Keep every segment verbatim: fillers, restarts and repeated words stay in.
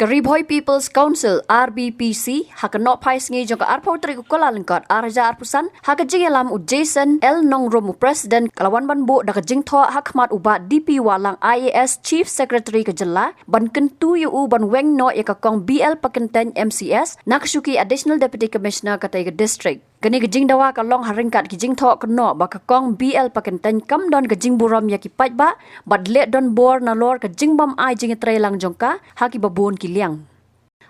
Ka Ri Bhoi People's Council, R B P C, ha ka nohphai sngi jong ka arphew tarik u Kyllalyngkot, ar hajar arphew san, ha ka jingïalam u Jason L Nongrum, u President, ka la wan ban buh da ka jingthoh ha khmat u Bah D P Wahlang, I A S, Chief Secretary ka jylla, ban kyntu ïa u ban weng noh ïa ka Kong B L Pakyntein, M C S, na ka shuki Additional Deputy Commissioner katei ka district. Kane ka jingdawa ka long ha ryngkat ki jingthoh kynnoh ba ka Kong B L Pakyntein kam don ka jingburom ïa ki paidbah, bad leh don bor nalor ka jingbym ai jingïatreilang jong ka ha kiba bun ki liang.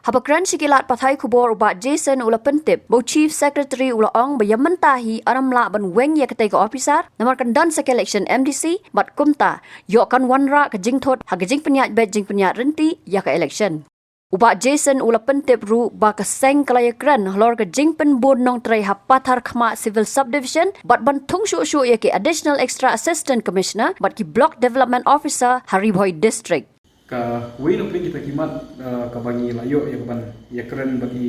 Haba kren sha ki lad pathai khubor, u Bah Jason u la pyntip ba u Chief Secretary u la ong ba ïa mynta hi ym lah ban weng ïa katei ka officer, namar kan don sa ka election M D C, bad kumta ïoh kan wanrah ka jingthut ha ka jingpynïaid beit jingpynïaid ryntih ïa ka election. U Bah Jason u la pyntip ruh ba ka seng ka la ïakren halor ka jingpynbun nongtrei ha Patharkhmah Civil Subdivision, bad ban thung shuh shuh ïa ki Additional Extra Assistant Commissioner bad ki Block Development Officer ha Ri Bhoi District. Kawei na pdeng kita ki mat, eh, kaba ngi la ïoh ïa ka ban ïakren bad i,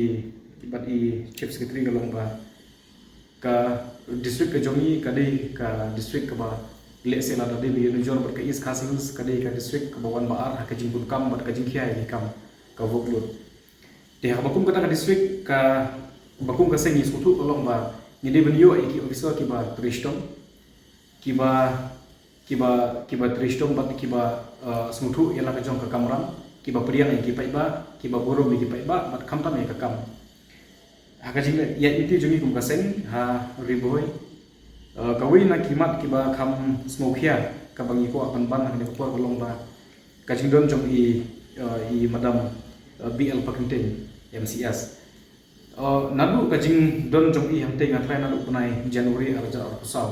bad i Chief Secretary ka long ba ka district ka jong i ka dei ka district kaba leh se la da dei ba ïanujor bad ka East Khasi Hills ka dei ka district kaba wan ba ar ha ka jingbun kam bad ka jingkhia ïa ki kam, ka workload. Te ha kaba kum kata ka district, kaba kum ka seng, ngi sngewthuh ka long ba ngi dei ban ïoh ïa ki officer kiba trei shitom, kiba, kiba, kiba trei shitom bad kiba, eh, sngewthuh ïa la ka jong ka kamram, kiba pdiang ïa ki paidbah, kiba burom ïa ki paidbah bad khamtam ïa ka kam. Ha ka jingïaid lynti jong ngi kum ka seng ha Ri Bhoi, eh, kawei na ki mat kiba kham sngewkhia kaba ngi kwah ban ban ha kane ka por ka long ba ka jingdon jong i, eh, i Madam, eh, B L Pakyntein, M C S. Eh, naduh ka jingdon jong i hangtei, nga tharai naduh u bnai January ar hajar arphew saw,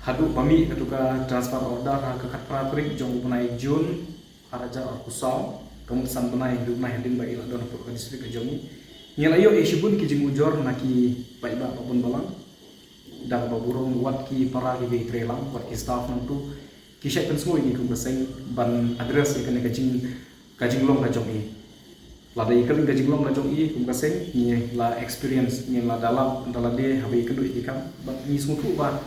haduh ba mih katu ka transfer order ha ka khatphra tarik jong u bnai June ar hajar arphew saw, ka mut san bnai, hynriew bnai hadien ba i la don hapoh ka district ka jong i, ngi la ïoh ïa shibun ki jingujor na ki paidbah ba bun balang. Da kaba burom, wat ki para kiba ïatreilang, wat ki staff nangtu, ki shait pynsngew ïa ngi kum ka seng ban address ïa kane ka jing, ka jinglong ka jong i. Lada ïa kane ka jinglong ka jong i kum ka seng ngi la experience, ngi la da lap da lade haba ïakynduh ïa ki kam, bad ngi sngewthuh ba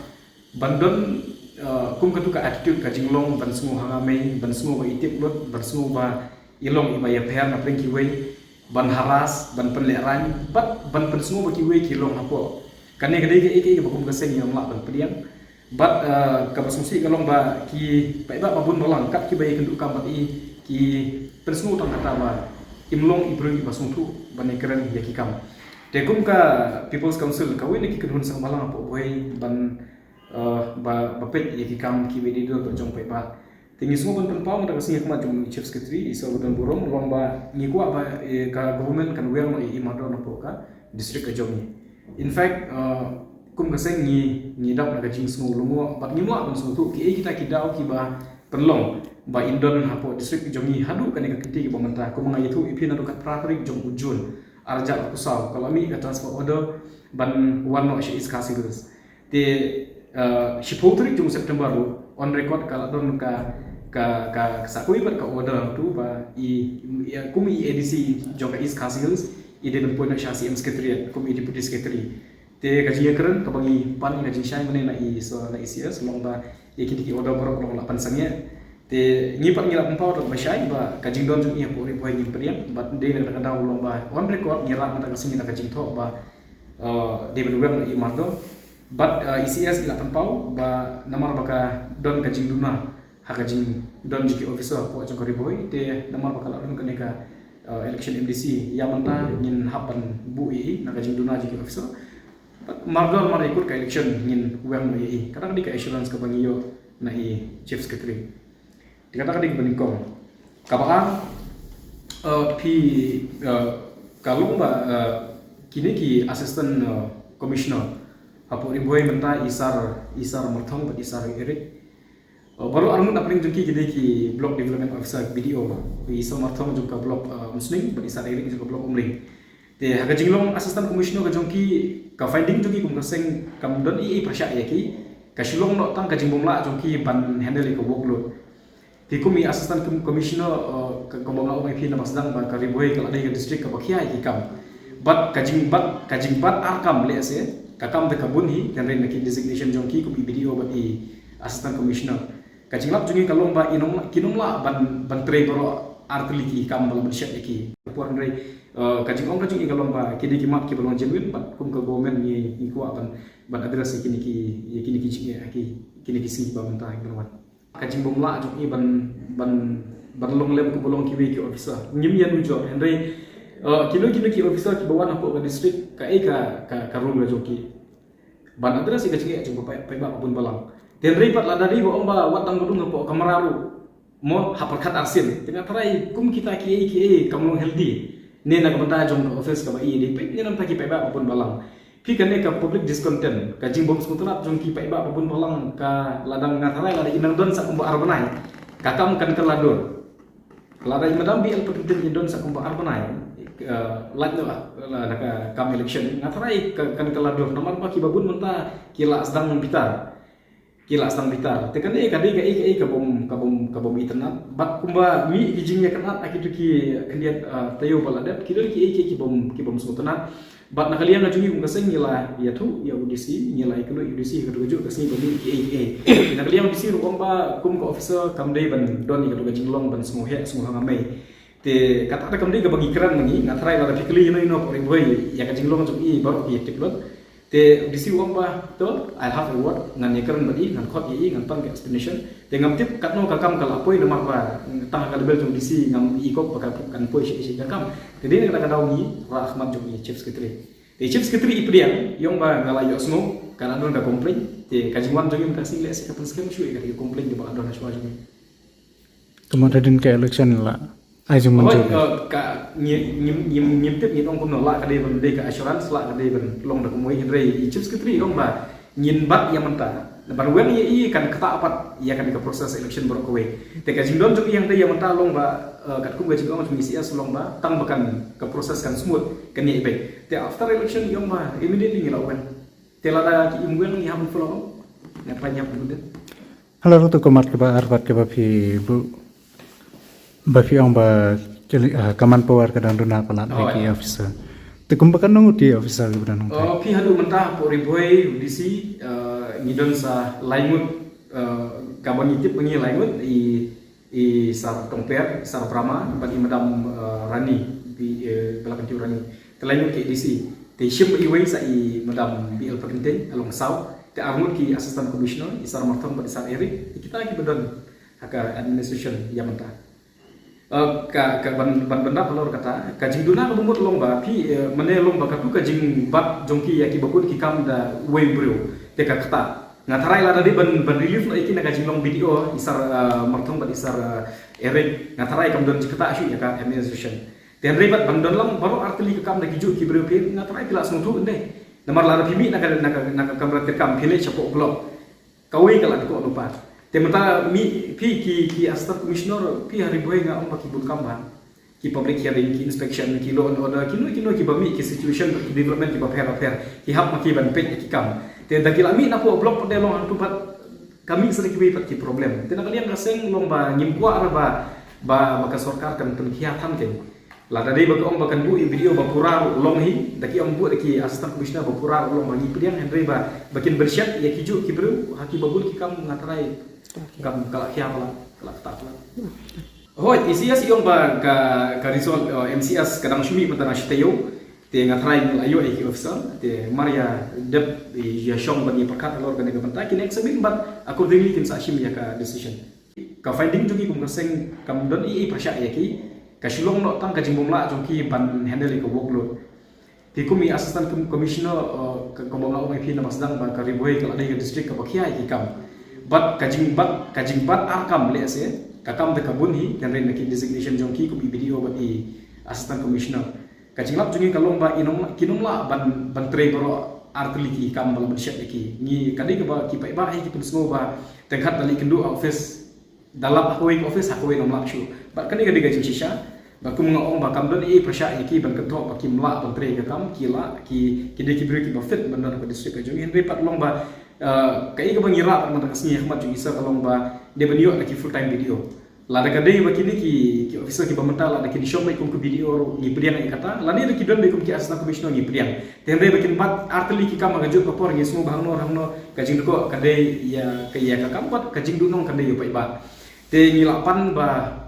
ban don, eh, kum katu ka attitude ka jinglong ban sngew hanga mei, ban sngew ba i tip lut, ban sngew ba i long iba ïapher na pdeng kiwei, ban harass, ban pynlehraiñ, bad ban pynsngew ba kiwei ki long hapoh. Kane ka dei kaei kaei kaba kum ka seng ngim lah ban pdiang. Bad, eh, kaba sngewsih ka long ba ki paidbah ba bun balang kat kiba ïakynduh kam bad i ki pynsngew tang kata ba im long i briew iba sngewthuh ban ïakren ïa ki kam. Te kum ka People's Council, kawei na ki kynhun seng balang hapoh Bhoi ban, eh, ba, ba peit ïa ki kam kiba dei dor jong paidbah. Te ngi sngewbha ban pynpaw mynta ka sngi ha khmat jong u Chief Secretary, i Sir Gordon Burom, long ba ngi kwah ba, eh, ka government kan weng noh ïa i mardor napoh ka district ka jong ngi. In fact, uh, kum ka seng ngi, ngi dap na ka jingsngew lyngngoh bad ngim lah ban sngewthuh kiei kita ki daw kiba pynlong ba in don hapoh district ka jong ngi haduh kane ka kynti kaba mynta. Kum nga ïathuh ïa phi, naduh khatphra tarik jong u June ar hajar arphew saw ka la mih ka transfer order ban wan noh sha East Khasi Hills. Te, uh, shiphew tarik jong September ruh, on record ka la don ka, ka, ka, ka sakhi bad ka order tu ba i, i, kum i A D C jong ka East Khasi Hills, i dei ban poi noh sha C M Secretariat kum i Deputy Secretary. Te ka jingïakren kaba ngi pan, ka jingshai mynne na i, so, na i C S, long ba ïa kine ki order baroh long la pynsangeh. Te ngi pat ngi la pynpaw da kaba shai ba ka jingdon jong i hapoh Ri Bhoi ngim pdiang, bad dei na kata ka daw long ba on record ngi rah mynta ka sngi na ka jingthoh ba, uh, dei ban weng i mardor. Bad, uh, i C S i la pynpaw ba namar ba ka don ka jingduna ha ka jingdon jong ki officer hapoh jong ka Ri Bhoi, te namar ba ka la don kane ka, uh, election M D C, ïa mynta ngin hap ban buh ïa i na ka jingduna jong ki officer. Bad mardor mar ïa kut ka election ngin weng noh ïa i. Kata ka dei ka assurance kaba ngi ïoh na i Chief Secretary. Te kata ka dei kaba nyngkong. Kaba ar, uh, phi, uh, ka long ba, uh, kine ki Assistant, uh, Commissioner hapoh Ri Bhoi mynta, i Sir, i Sir Marthong bad i Sir Eric. Uh, baroh arngut na pdeng jong ki ki dei ki Block Development Officer, B D O. I Sir Marthong jong ka Block, uh, Umsning bad i Sir Eric jong ka Block Umling. Te ha ka jinglong Assistant Commissioner ka jong ki, ka finding jong ki kum ka seng kam don ei ei pyrshah ïa ki. Ka shu long noh tang ka jingbymlah jong ki ban handle ïa ka workload. Te kum i Assistant Com-, Commissioner, uh, ka, kaba nga ong ïa phi na ba sdang ba ka Ri Bhoi ka la dei ka district kaba khia ïa ki kam. Bad ka jingbat, ka jingbat ar kam lehse, ka kam te ka bun hi, hynrei na ki designation jong ki kum i B D O bad i Assistant Commissioner, ka jinglap jong ngi ka long ba i nym, ki nym lah ban, ban trei baroh artylli ki kam ba la pynshet ïa ki. Por hynrei, eh, ka jingong ka jong ngi ka long ba kine ki mat kiba long genuine, bad kum ka government ngi, ngi kwah ban, ban address ïa kine ki, ïa kine ki jingeh ha ki, kine ki sngi ba mynta kiba wan. Ka jingbymlah jong ngi ban, ban, ban long lem kumba long kiwei ki officer. Ngim ïa nujor, hynrei, eh, kino kino ki officer kiba wan hapoh ka district, kaei ka, ka, ka role ka jong ki? Ban address ïa ka jingeh jong ki paidbah, paidbah ba bun balang. Te hynrei pat lada dei ba ong ba wat dang ba dung hapoh kamra ruh, mo, ha pyrkhat arsien. Te nga tharai kum kita kiei kiei kam long healthy. Ne na ka bynta jong ka office kaba i dei peit ne na ka bynta ki paidbah ba bun balang. Phi, kane ka public discontent, ka jingbym sngewtynnat jong ki paidbah ba bun balang, ka lada nga tharai lada i nang don sa kumba ar bnai, ka kam kan kylla dur. Lada i Madam B L Patenteng i don sa kumba ar bnai, eh, lait noh, eh, na ka kam election, nga tharai ka, kan kylla dur. Namar ba kiba bun mynta ki la sdang bitar. Ki la sdang bitar. Te kane ka dei kaei kaei ka bym, ka bym, ka bym itynnat. Bad kumba mih ki jingïakynad ha kito ki khyndiat, ah, taïew ba la dep, ki don kiei kiei ki bym, ki bym sngewtynnat. Bad na ka liang ka jong ngi kum ka seng ngi la ïathuh ïa u D C, ngi la ïakynduh ïa u D C ha kajuh kajuh ka sngi ba mih kiei kiei. Na ka liang u D C ruh u ong ba kum ka officer kam dei ban don ïa kato ka jinglong ban sngewheh sngewhang amai. Te kata da kam dei kaba ngi kren ma ngi, nga tharai lada phi kylli ïano ïano hapoh Ri Bhoi ïa ka jinglong jong i baroh ki ïa tip lut. Te u D C u ong ba, to, I'll have a word, ngan ïakren bad i, ngan khot ïa i, ngan pan ka explanation. Te ngam tip katno ka kam ka la poi namar ba tang ha ka level jong u D C ngam i kop ba ka kan poi shi shi ka kam. Te dei na kata ka daw ngi rah khmat jong i Chief Secretary. Te Chief Secretary i pdiang, i ong ba nga la ïohsngew, ka la don ka complaint, te ka jingwan jong i mynta ka sngi lehse ka pynskhem shuh ïa ka complaint kaba la don ha shuwa jong i. Te mynta hadien ka election la ai jingmynjur. Hooid, eh, ka ngi, ngi, ngi, ngim tip, ngi ong kumno, la ka dei ban dei ka assurance, la ka dei ban long da kumwei, hynrei i Chief Secretary i ong ba ngin bat ïa mynta. Ban weng ïa i kan ktah pat ïa kane ka process election baroh kawei. Te ka jingdon jong i hangta ïa mynta long ba, eh, katkum ka jingong jong i C S long ba tang ba kan ka process kan smooth kan ïa i beit. Te after election i ong ba immediately ngi la weng. Te lada kim weng ngi hap follow up. Ngi hap nyap bud. Hello, to ka mat kaba ar bad kaba phi buh, ba phi ong ba kali, ah, command power ka dang duna palat ha ki officer. Te kumba katno ngut ki officer kiba dang nongtrei? Oh, phi haduh mynta hapoh Ri Bhoi, D C, eh, ngi don sa lai ngut, eh, kaba ngi tip ba ngi lai ngut, i, i Sar Tongper, i Sar Brahma, bad i Madam, eh, Rani, i, eh, Balakanti Rani. Te lai ngut ki D C. Te shim iwei sa i Madam B L Patenteng, along saw. Te ar ngut ki Assistant Commissioner, i Sar Marthong bad i Sar Eric, i kita kiba don ha ka administration ïa mynta. Eh, ka, ka ban, ban pyndap halor kata, ka jingduna kaba mut long ba, phi, eh, mane long ba katu ka jingbat jong ki ïa kiba bun ki kam da uwei u briew. Te ka kata. Nga tharai lada dei ban, ban relief noh ïa ki na ka jinglong B D O, i Sar, eh, Marthong bad i Sar, eh, Eric, nga tharai kam don jingkata shuh ïa ka administration. Te hynrei bad ban don lang baroh artylli ka kam da kijuh ki briew phi, nga tharai phi la sngewthuh ynda. Namar lada phi mih na ka, na ka, na ka kamra treikam phi leit shapoh block. Kawei ka la dkoh lypa. Te mynta mih phi ki, ki Assistant Commissioner phi ha Ri Bhoi nga ong ba ki bun kam ban. Ki public hearing, ki inspection, ki law and order, kino kino kiba mih ki situation, ki development kiba pher pher. Ki hap ma ki ban peit ki kam. Te da ki la mih napoh block pat de long hangtu pat ka mih sa da kiwei pat ki problem. Te na ka liang ka seng long ba ngim kwah ra ba, ba, ba ka sorkar kan pynkhia than kein. Lada dei ba ka ong ba kan buh ïa u B D O ba pura ruh long hi, da ki ong buh da ki Assistant Commissioner ba pura ruh long ba ngi pdiang, hynrei ba, ba kin byrshet ïa kijuh ki briew, ha kiba bun ki kam nga tharai kam ka la khia palat, ka la ktah palat. Hooid, i C S i ong ba ka, ka result, eh, M C S ka dang shu mih mynta na shi taïew, te nga tharai ngi la ïoh ïa ki officer, te mar ïa dep ïa shong ban ïa pyrkhat halor kane ka bynta, kin examine bad accordingly kin sa shim ïa ka decision. Ka finding jong ngi kum ka seng kam don ei ei pyrshah ïa ki, ka shu long noh tang ka jingbymlah jong ki ban handle ïa ka workload. Te kum i Assistant Com-, Commissioner, uh, ka, kaba nga ong ïa phi na ba sdang ba ka Ri Bhoi ka la dei ka district kaba khia ïa ki kam. Bad ka jingbat, ka jingbat ar kam lehse, ka kam da ka bun hi, hynrei na ki designation jong ki kum i B D O bad i Assistant Commissioner. Ka jinglap jong ngi ka long ba i nong, kin ym lah ban, ban trei baroh artylli ki kam ba la bynshet ïa ki. Ngi ka dei kaba ki paidbah hi ki pynsngew ba tang kat da leit kynduh ha office, da lap ha kawei ka office, ha kawei ym lap shuh. Bad kane ka dei ka jingshisha. Bad kum nga ong ba kam don ei ei pyrshah ïa ki ban kynthoh ba kim lah ban trei ka kam, ki lah, ki, ki dei ki briew kiba fit ban don ha ka district ka jong ngi. Hynrei pat long ba, eh, kaei kaba ngi rah pat mynta ka sngi ha khmat jong i sir ka long ba dei ban ïoh da ki full time B D O. Lada ka dei ba kine ki, ki officer kiba mynta lada kin shong beit kum ki B D O ruh ngi pdiang ïa kata, lane da ki don beit kum ki Assistant Commissioner ngi pdiang. Te hynrei ba kin bat artylli ki kam ha kajuh ka por ngi sngew ba hangno hangno ka jingdkoh ka dei ïa ka, ïa ka kam bad ka jingduhnong ka dei ïa u paidbah. Te ngi la pan ba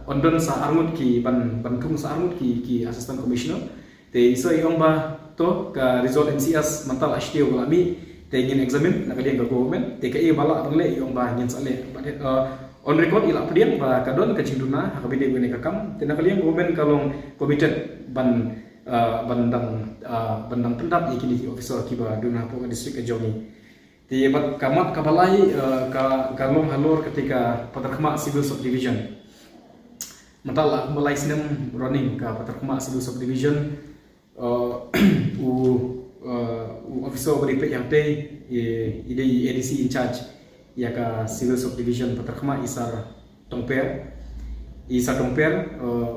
Ong don sa arngut ki ban, ban thung sa arngut ki, ki assistant commissioner. Te i sa i ong ba to ka result M C S mynta la sdiew la mih. Te ngin examine na ka liang ka government. Te ka i ba la ban leh i ong ba ngin sa leh. But, uh, on record i la pdiang ba ka don ka jingduna ha ka bynta kane ka kam. Te na ka liang government ka long committed ban, uh, ban dang, uh, ban dang pyndap ïa kine ki officer kiba duna hapoh ka district ka jong i. Te bad ka mat kaba lai, eh, ka, ka long halor kata ka Patharkhmah Civil Subdivision. Mynta la kumba lai snem running ka Patharkhmah Civil Subdivision, eh, u, eh, u officer uba dei peit ïa kata, i, i dei i A D C in charge ïa ka Civil Subdivision Patharkhmah, i Sar Tongper. I Sar Tongper, eh,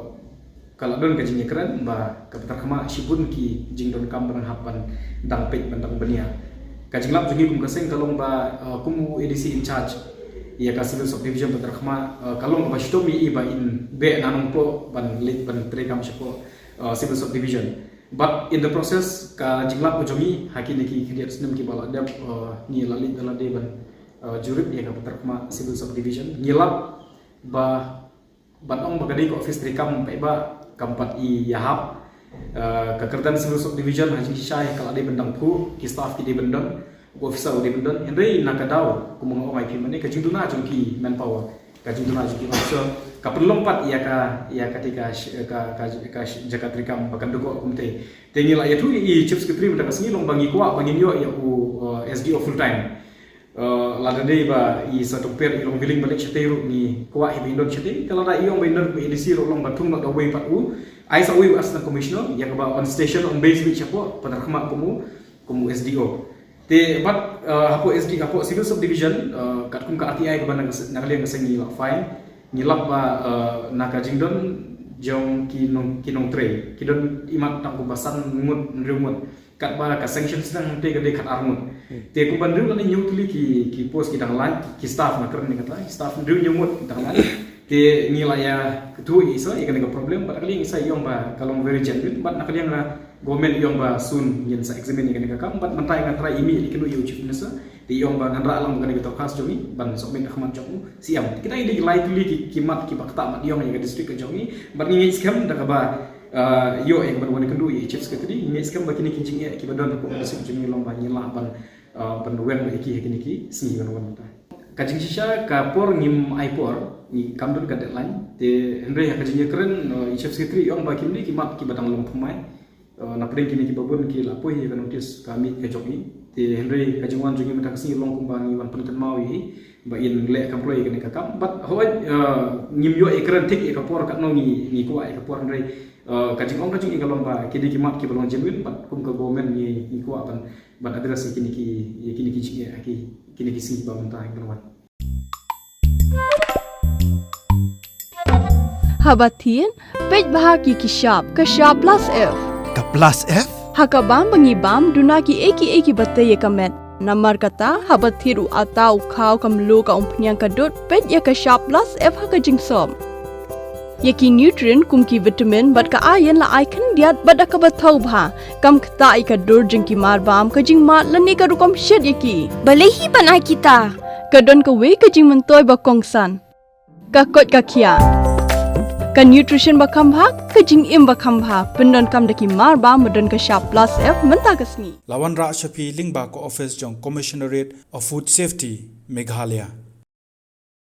ka la don ka jingïakren ba ka Patharkhmah shibun ki jingdonkam ba dang hap ban dang peit ban dang bniah. Ka jinglap jong ngi kum ka seng ka long ba, eh, kum u A D C in charge ïa ka Civil Subdivision Patharkhmah, eh, ka long kaba shitom ïa i ba in beh na Nongpoh ban leit ban treikam shapoh, eh, Civil Subdivision. But in the process ka jinglap ka jong ngi ha kine ki khyndiat snem kiba la dep, eh, ngi la leit la dei ban, eh, jurip ïa ka Patharkhmah Civil Subdivision. Ngi lap ba ban ong ba ka dei ka office treikam paidbah kam pat i ïahap. Eh, ka kyrdan Civil Subdivision ha jingshisha ka la dei ban dang phuh, ki staff ki dei ban don, u officer u dei ban don. Hynrei na ka daw kumba nga ong ïa phi mynne, ka jingduna jong ki manpower, ka jingduna jong ki officer ka pynlong pat ïa ka, ïa kata ka sh-, ka, ka, ka sh-, jaka treikam ba kan dei kumta. Te ngi la ïathuh ïa i Chief Secretary mynta ka sngi long ba ngi kwah ba ngin ïoh ïa u, eh, S D O full time. Eh, lada dei ba i Sar Tongper i long willing ban leit shatei ruh ngi kwah hi ba in don shatei. Te lada i ong ba in don A D C ruh long ba thung noh da uwei pat u, ai sa uwei u Assistant Commissioner ïa kaba on station on base beit shapoh Patharkhmah kum u, kum u S D O. Te bad, eh, hapoh S D, hapoh Civil Subdivision, eh, katkum ka R T I kaba na ka s-, na ka liang ka seng ngi la file, ngi lap ba, eh, na ka jingdon jong ki nong, ki nongtrei ki don imat tang kumba san ngut, hynriew ngut. Katba ka sanction sdang te ka dei khatar ngut. Hmm. Te kumba hynriew lane hynñiew tylli ki, ki post ki dang lait, ki staff, nga kren ïa kata, ki staff hynriew hynñiew ngut dang lait. Te ngi la ïathuh ïa i sa ïa kane ka problem, bad na ka liang i sa i ong ba ka long very genuine, bad na ka liang ka government i ong ba soon ngin sa examine ïa kane ka kam, bad mynta nga try i mih ïa kane u Chief Minister. Te i ong ba ngan rah lang ba kane ka dorkhas jong i ban submit ha khmat jong u C M. Kita i dei ki lai tylli ki, ki mat kiba ktah mat ïong ïa ka district ka jong i. Bad ngi ngeit skhem da kaba, uh, ïoh ïa ka ban wan kynduh ïa i Chief Secretary, ngi ngeit skhem ba kine ki jingeh kiba don hapoh ka district jong i long ba ngin lah ban, uh, ban weng ïa ki ha kine ki sngi ban wan mynta. Ka jingshisha ka por ngim ai por, ngi kam don ka deadline. Te hynrei ha ka jingïakren, uh, i Chief Secretary i ong ba kine ki mat kiba dang long thymmai. Uh, na pdeng kine kiba bun ki la poi ïa ka notice ka mih ka jong i. Te hynrei ka jingwan jong i mynta ka sngi long kumba ngi wan pynkynmaw ïa i ba in leh kam kloi ïa kane ka kam. Bad hooid, uh, ngim ïoh ïa kren thik ïa ka por katno ngi, ngi kwah ïa ka por hynrei, uh, ka jingong ka jong i ka long ba kine ki mat kiba long genuine bad kum ka government ngi, ngi kwah ban, ban address ïa kine ki, ïa kine ki jingeh ha ki, kine ki sngi ba mynta ïa ka wan. Haba thied, peit bha ki, ki shap, ka shap plus F. Ka plus F? Ha ka bam ba ngi bam, duna kiei kiei kiba tei ïa ka met. Namar kata, haba thied u atta, u khaw, ka mluh, ka umphniang, ka dud, peit ïa ka shap plus F ha ka jingsop. Ïa ki nutrient kum ki vitamin bad ka iron la ai khyndiat bad da kaba thaw bha. Kam ktah ïa ka dur jong ki marbam, ka jingmad lane ka rukom shet ïa ki. Balei hi ban ai kita? Ka don kawei ka jingmyntoi ba kongsan. Ka koit ka khiah. Ka nutrition ba kham bha, ka jingim ba kham bha. Pyndonkam da ki marbam ba don ka shap plus F mynta ka sngi. La wanrah sha phi lyngba ka office jong Commissionerate of Food Safety, Meghalaya.